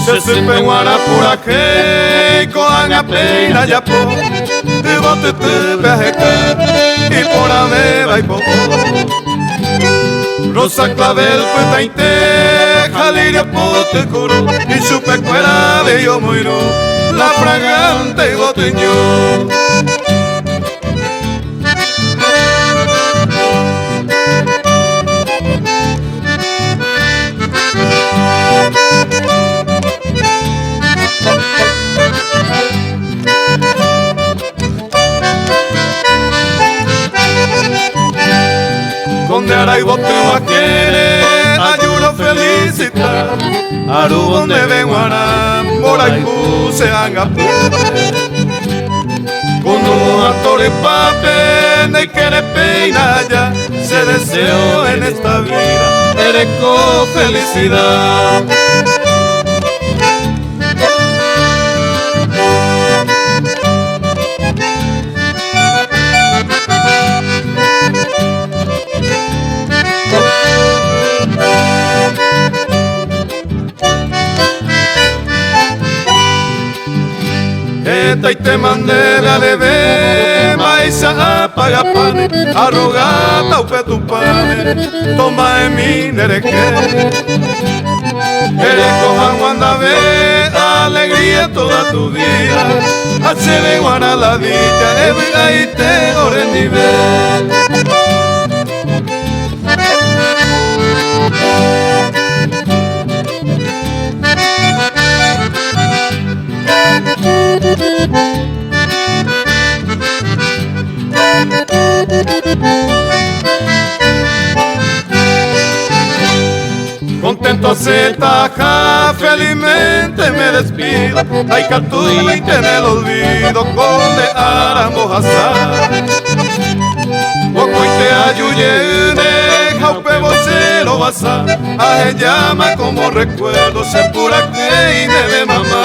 Che sýpe g̃uarã purahéi ko'ág̃a péina japo, yvotytýpe aheka iporãvéva ipo'o. Rosa clavel pytãite ha lirio poty kuru, ichupekuéra avei omoirũ la fragante yvoty ñu. Konde arayvoty guajere ayuro felicita Aruvo ndéve g̃uarã mborayhu che angapýpe Kono atorypápe ndeykére péina aja Che deseo en esta vida ereko felicidad. Hetaitéma ndéve adeve mba'éicha apagapáne arrogáta upe Tupãme tomba'emi nderehe. Ereko hag̃ua ndave alegría toda tu vida ha chéve g̃uarã la dicha evy'aite orendive. Contento asẽtaha, felizmente me despido, ndaikatúinte en el olvido ko nde ára mbohasa. Vokoite aju jeýne ha upévo che rovasa, ahejáma como recuerdo che purahéi ndéve mamá.